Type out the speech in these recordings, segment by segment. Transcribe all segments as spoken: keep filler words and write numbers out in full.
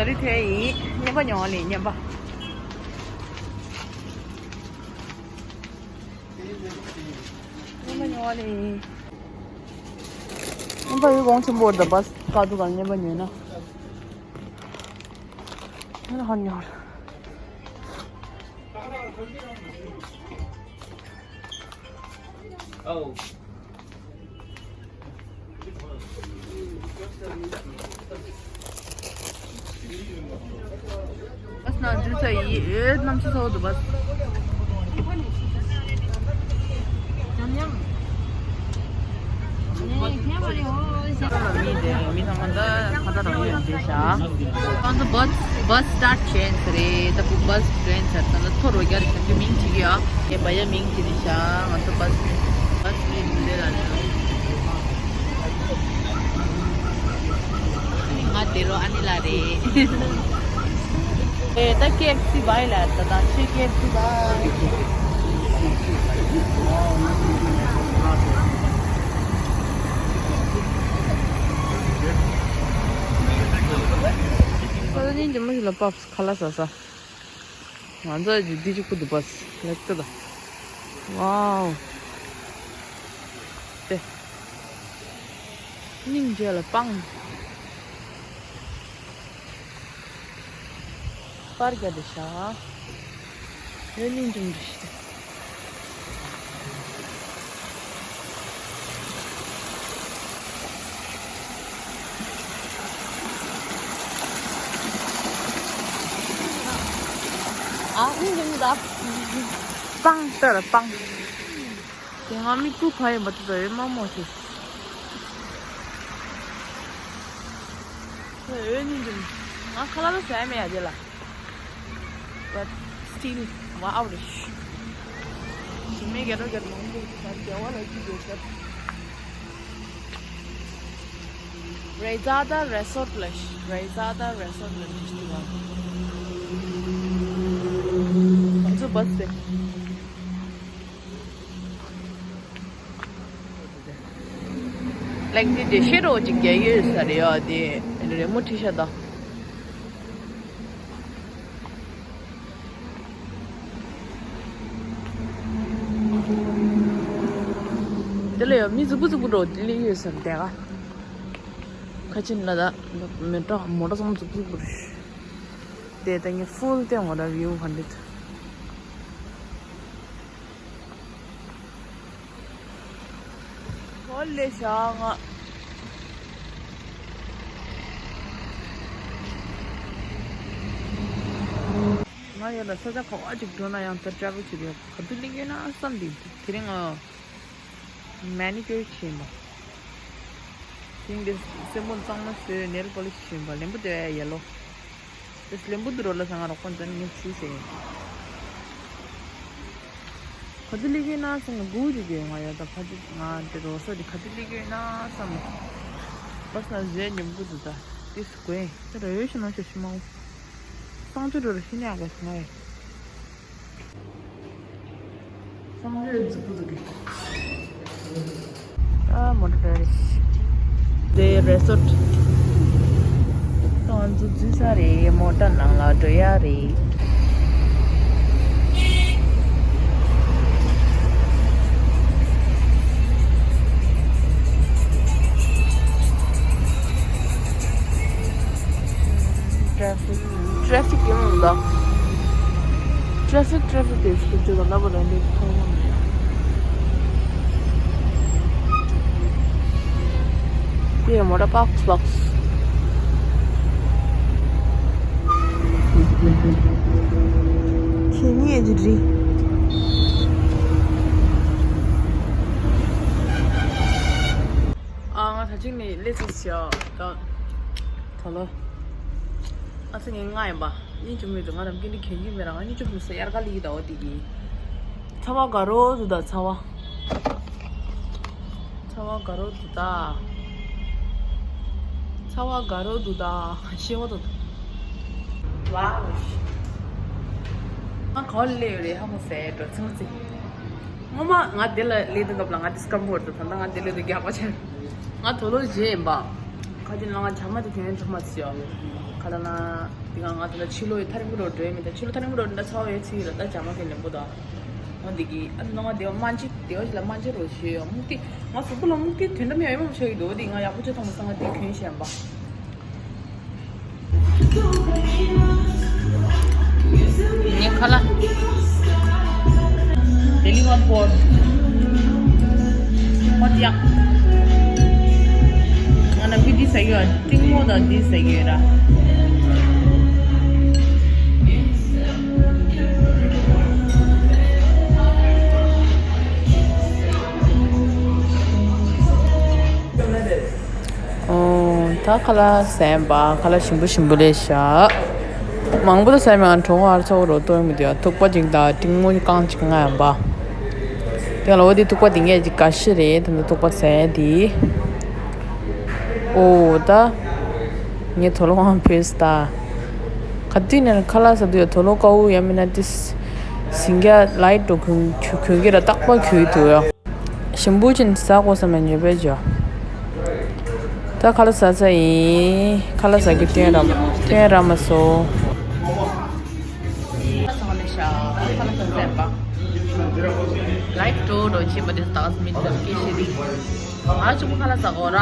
ད་རེས་དེ་ཡིན་རྔན་པ་ཉོ་བ་ལེན་རྔན་པ། རྔན་པ་ཉོ་བ་ལེན། རྔན་པ་ཡོད་གོང་ཆེན་པོ་འདི་བ་སི་ཀ་འདུག་ག་རྔན་པ་ཉོས་ན། ཧ་ཧ་ཉོ། ཨོ། བ་སི་ནང་འཛུལ་ཚར་ཡིན། ཨེ་གནམ་གཤིས་ཚ་བོ་འདུག་བ་སི། ཉམས་ཉམས། མི་དེ་མི་ཚང་མ་ད་ཁ་ད་རང་ཡོད་དེ་ཤ། ང་ཚོ་བ་སི་བ་སི་སི་ཊར་ཊི་བྱས་ཚར་རེད། ད་བ་སི་ཊེན་ད་ལྟ་ཐོ་རོ་རྒྱ་རེད། ཁྱོད་མིང་བྲིས་ཀྱི་ཡ། ངས་བ་ཡ་མིང་བྲིས་ནས་ཤ། ང་ཚོ་བ་སི་བ་སི་ཊེན་འདི་ལ་རེད། ང་དེ་རོ་ཨ་ནི་ལ་རེད། ཨེ་ད་ཀེ་ཨེཕ་སི་བ་ཡ་ལ་ད་ད་ཆེ་ཀེ་ཨེཕ་སི་བ་ཡ། ད་ནི་ཇི་མ་ཞིག་ལ་པབ་སི་ཁ་ལག་ཟ་ས། ང་ཚོ་ཇི་འདི་ཅིག་པུ་འདུག་པ་སི་ལེགས་ཏེ་ད། ཝའོ། ཏེ། སྙིང་རྗེ་ལ་སྤང་། པར་རྒྱབ་པའི་ཤ། ཡོད་སྙིང་རྗེ་མོ་རེད་ཤི། ཨ་སྙིང་རྗེ་མོ་ད། སྤང་ལྟར་སྤང་། དེ་སྔ་མི་སྐུ་ཕ་ཡིན་པ་དེ་ཚོ་ཡོད་མ་མོ་ཞིག་འོད་སྙིང་རྗེ། ང་ཁ་ལག་ཟ་ཡ་མེད་ཡ་དེ་ལ། But still wow རེད། ཞི་མི་རྒྱ་རོ་རྒྱ་མང་པོ་ཞིག་ད་རྒྱ་བ་ལ་ཅི་དགོས་ཟེར། རེ་ཛ་ད་རེ་སོར་ལ་རེ་ཛ་ད་རེ་སོར་ལ་འགྲིག་འདུག་ག་ང་ཚོ་བ་སི་དེ། ལེགས་འདི་དེ་ཤེ་རོ་ཅིག་རྒྱག་ཡོད་ས་རེད་ཡ། དེ་རི་མོ་བྲིས་ཤག་ད། དེ་ལ་ཡང་མི་རྫིག་པོ་རྫིག་པོ་འགྲོ་དེ་ལས་ཡོད་ས་རེད་དེ་ག་ཁ་ཆེ་ན་ད་མི་འགྲོ་མོ་འགྲོ་ཚང་མ་རྫིག་པོ་རྫིག་པོ་རེད། དེ་ད་ངས་ཧྥུལ་སྟེང་འོ་ད་བིའུ་ག་འདྲ་འདུག་ཧོ་ལེ་ཤ་ང་། ང་ཡོད་ལ་ས་ཆ་ག་བ་ཅིག་འགྲོ་ན་ཡང་ད་ཊ་རེ་ཝལ་བྱེད་དུས་ག་དུས་སླེབས་ཡོད་ན་བསམ་སྟེ་དེ་རིང་ང་མེ་ནི་ཀིའུར་བྱས་ཡིན་པ། དེང་འདི་སེམས་པོ་གཙང་མ་བཟོས་ནེལ་པོ་ལིཤ་བྱས་ཡིན་པ། ལན་པོ་དེ་ཡེ་ལོ། དེ་ལན་པོ་དེ་རོ་ལ་ས་ང་རོགས་པ་འཛིན་ངས་བྱས་ཟེར། ག་དུས་སླེབས་ཀྱི་ཡིན་ན་བསམ་ནས་སྒུག་བསྡད་ཀྱི་ཡོད། ང་ཡ་ད་ཕ་དུས་ང་དེ་རོ་ས་དེ་ག་དུས་སླེབས་ཀྱི་ཡིན་ན་བསམ་ནས། བ་སི་ན་བཟོས་ཉོབ་ཀྱི་འདུག་ད་དེ་སུ་དགོས་ཡིན་ད་ར་ཡོད་ཤི་ན་ཤི་ཤི་མ་འོ། གསང་སྤྱོད་འགྲོ་རུ་ཤི་ནས་ཨ་ག་སི་ང་ཡ། གསང་སྤྱོད་རྫིག་པོ་འདུག་གི། ཨ་མོ་ཊ་ཌ་རེ་ཤི། དེ་རེ་སོར་ཊི། ང་ཚོ་འཛུལ་ས་རེད། མོ་ཊ་ནང་ལ་འགྲོ་ཡ་རེད། ཊེ་ཕིག་ཊེ་ཕིག་ཡོང་ལ། ཊེ་ཕིག་ཊེ་ཕིག་དེ་སྐྱིད་ཅོ་དང་ལབ་པ་རང་འདྲའི་ཐོག་མ་མེད། དེ་མོ་ཊ་པགས་པགས། ཁྱེད་གཉིས་ཀྱི་རི། ཨ་ང་ད་ཅིག་ནས་སླེབས་ཚར་ཤག་ད། ད་ལོ། ཨ་ཙི་ངས་ང་ཡིན་པ། གཉིས་ཀྱི་མི་འདུག་ང་རང་སྐད་འདི་གན་གྱི་མི་རང་གཉིས་ཀྱི་མི་ས་དབྱར་ཁ་ལི་ཡི་ད་འོ་དེ་གི། ཚ་བ་དགའ་རོགས་འདུག་ད་ཚ་བ། ཚ་བ་དགའ་རོགས་འདུག་ད། ཚ་བ་དགའ་རོགས་འདུག་ད། ཤེས་བ་འདུག་ཝའོ། ང་ག་བ་སླེབས་ཡོད་རེད་ཧ་གོ་སའི་འགྲོ་ཚིང་ཚིང་། སྔོན་མ་ང་འདི་ལ་སླེབས་དུས་སྐབས་ལ་ང་འདི་སྐམ་པོ་རེད། ད་ལྟ་ང་འདི་སླེབས་དུས་རྒྱགས་པ་ཆེ། ང་དོ་ལོ་བཞི་ཡིན་པ། ཁ་ཅིག་ལ་ང་བྱ་མ་དེ་གྱོན་ཐུབ་མ་སོང་། ཁ་ལ་ན་དེ་ག་ང་དེ་ལ་ཕྱི་ལོགས་ཐ་རིང་པོ་རོ་འགྲོ་ཡ་མེད། ད་ཕྱི་ལོགས་ཐ་རིང་པོ་རོ་འདྲ་ཚ་བ་ཡོད་ཚིག་ལ་ད་ཇ་མ་གི་ལེན་པོ་ད། འོ་འདི་གི་ཨ་ནི་ང་དེ་བ་སྨན་ཆི་དེ་བ་ཞིག་ལ་སྨན་ཆི་རོ་ཞེས་ཡོད་མུག་ཏི། ང་གཟུགས་པོ་ལ་མུག་ཏི་དོན་དམ་ཡ་ཡོད་མ་ཤེས་ཀྱི་འདུག་འདི་ང་ཡག་པོ་ཅིག་མཐོང་མ་སོང་། ང་འདི་གྱོན་ཤེས་པ། ངའི་ཁ་ལག་དེ་ལི་ཧོ་ཊི་པོ་ཊི། ཧོ་ཊི་ཡག་ང་ན་བི་འདི་ཟ་གི་ཡོད། ཏིང་མོ་དང་འདི་ཟ་གི་ཡོད་ར། ཨོ། ད་ཁ་ལག་ཟས་པ། ཁ་ལག་ཞིམ་པོ་ཞིམ་པོ་ལས་བཞག་མང་པོ་ད་ཟས་མེད། ང་གྲོད་ཁོག་ཧ་ལས་ཚ་པོ་རོ་ཏོག་མི་འདུག་ཡ། ཐུག་པ་གཅིག་དང་ཏིང་མོ་རྐང་གཅིག་ང་ཡང་པ། དེ་ལ་འོ་དེ་ཐུག་པ་དེ་ངས་ཅིག་དགའ་ཤི་རེད། ད་ནི་ཐུག་པ་ཟས་དེ། ཨོ་ད། ངས་དོ་ལོ་ཝང་ཕེས་ད། ག་དུས་ནས་ཁ་ལག་ཟ་དུས་ཡ་དོ་ལོ་དཀར་པོ་ཡ་མིན་ན་ཏི་སིང་ག་ལའིཊ་འགྲོ་གོན་གོན་གི་ར་རྟག་པར་གོན་འདུག་ཡ། ཞིམ་པོ་ཅིག་ཟ་དགོས་བསམ་ནས་ཉོས་པས་ཇོ། ད་ཁ་ལག་ཟ་ས་ཡིན། ཁ་ལག་ཟ་གི་སྟོན་ར་སྟོན་ར་མ་སོ། ཁ་ལག་ཟ་ནས་ཤ་ཁ་ལག་ཟ་ཟ་པ། ལའིཊ་འགྲོ་འགྲོ་ཅི་མ་དེ་ད་མི་ཚོ་སྐད་ཤེས་རིག་ང་ཆུང་ཁ་ལག་ཟ་གོ་ར།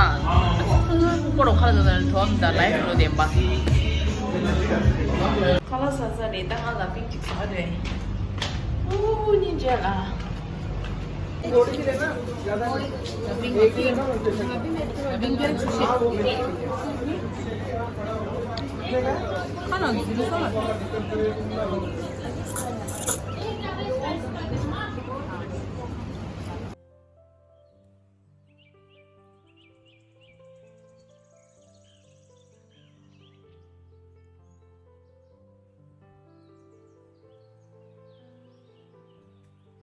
ཁོ་རོ་ཁ་ལག་ཟ་ནས་གྲོམ་ད་ལའིཊ་འགྲོ་བདེན་པ། ཁ་ལག་ཟ་ཟ་རེད། ད་ང་ལ་པིག་ཅིག་ཟ་རེད། ཨུ་ཉིན་རྗེས་ལ།